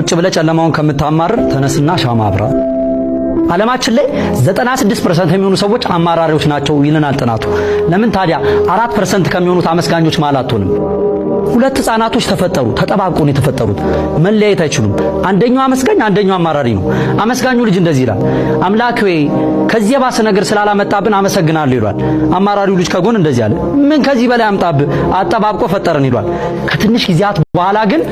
ቁጭ ብለህ ጨለማውን ከምታማርር ተነስና ሻማ አብራ። ዓለማችን ላይ 96% የሚሆኑ ሰዎች አማራሪዎች ናቸው ይለናል ጥናቱ። ለምን ታዲያ 4% ከሚሆኑት አመስጋኞች መሃል አትሆንም? ሁለት ህፃናቶች ተፈጠሩ። ተጠባብቀው ነው የተፈጠሩት። መለያየት አይችሉም። አንደኛው አመስጋኝ፣ አንደኛው አማራሪ ነው። አመስጋኙ ልጅ እንደዚህ ይላል፣ አምላክ ሆይ ከዚህ የባሰ ነገር ስላላመጣብን አመሰግናለሁ ይሏል። አማራሪው ልጅ ከጎን እንደዚህ አለ፣ ምን ከዚህ በላይ አምጣብህ፣ አጠባብቆ ፈጠረን ይሏል። ከትንሽ ጊዜያት በኋላ ግን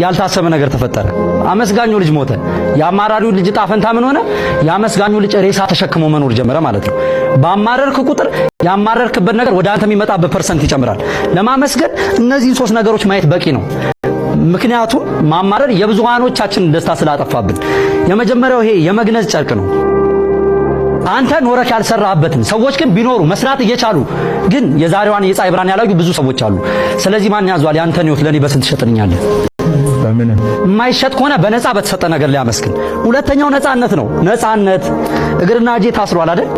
ያልታሰበ ነገር ተፈጠረ። አመስጋኙ ልጅ ሞተ። የአማራሪው ልጅ ዕጣ ፈንታ ምን ሆነ? የአመስጋኙ ልጅ ሬሳ ተሸክሞ መኖር ጀመረ ማለት ነው። ባማረርክ ቁጥር ያማረርክበት ነገር ወደ አንተ የሚመጣበት percent ይጨምራል። ለማመስገን እነዚህን ሶስት ነገሮች ማየት በቂ ነው። ምክንያቱም ማማረር የብዙሃኖቻችንን ደስታ ስላጠፋብን። የመጀመሪያው ይሄ የመግነዝ ጨርቅ ነው። አንተ ኖረክ ያልሰራህበትን ሰዎች ግን ቢኖሩ መስራት እየቻሉ ግን የዛሬዋን የፀሐይ ብርሃን ያላዩ ብዙ ሰዎች አሉ። ስለዚህ ማን ያዟል? ያንተን ህይወት ለኔ በስንት ትሸጥልኛለህ? በምንም። የማይሸጥ ከሆነ በነፃ በተሰጠ ነገር ላይ አመስግን። ሁለተኛው ነፃነት ነው። ነፃነት እግርና እጄ ታስሯል አይደል?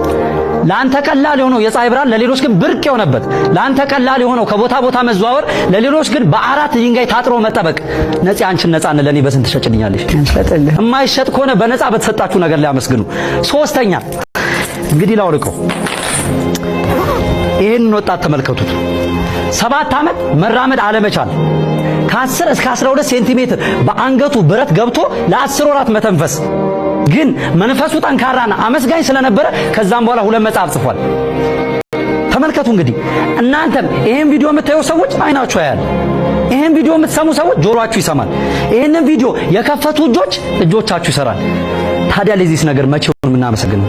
ለአንተ ቀላል የሆነው የፀሐይ ብርሃን ለሌሎች ግን ብርቅ የሆነበት፣ ለአንተ ቀላል የሆነው ከቦታ ቦታ መዘዋወር ለሌሎች ግን በአራት ድንጋይ ታጥሮ መጠበቅ። ነፂ አንቺን ነፃነት ለኔ በስንት ትሸጭልኛለሽ? እንሸጥልህ። የማይሸጥ ከሆነ በነፃ በተሰጣችሁ ነገር ላይ አመስግኑ። ሶስተኛ እንግዲህ ላውልቀው። ይህንን ወጣት ተመልከቱት። 7 ዓመት መራመድ አለመቻል፣ ከ10 እስከ 12 ሴንቲሜትር በአንገቱ ብረት ገብቶ ለ10 ወራት መተንፈስ፣ ግን መንፈሱ ጠንካራና አመስጋኝ ስለነበረ ከዛም በኋላ ሁለት መጽሐፍ ጽፏል። ተመልከቱ እንግዲህ እናንተም ይሄን ቪዲዮ የምታዩ ሰዎች አይናችሁ ያያል። ይሄን ቪዲዮ የምትሰሙ ሰዎች ጆሮአችሁ ይሰማል። ይሄንን ቪዲዮ የከፈቱ እጆች እጆቻችሁ ይሰራል። ታዲያ ለዚህስ ነገር መቼውን የምናመሰግነው?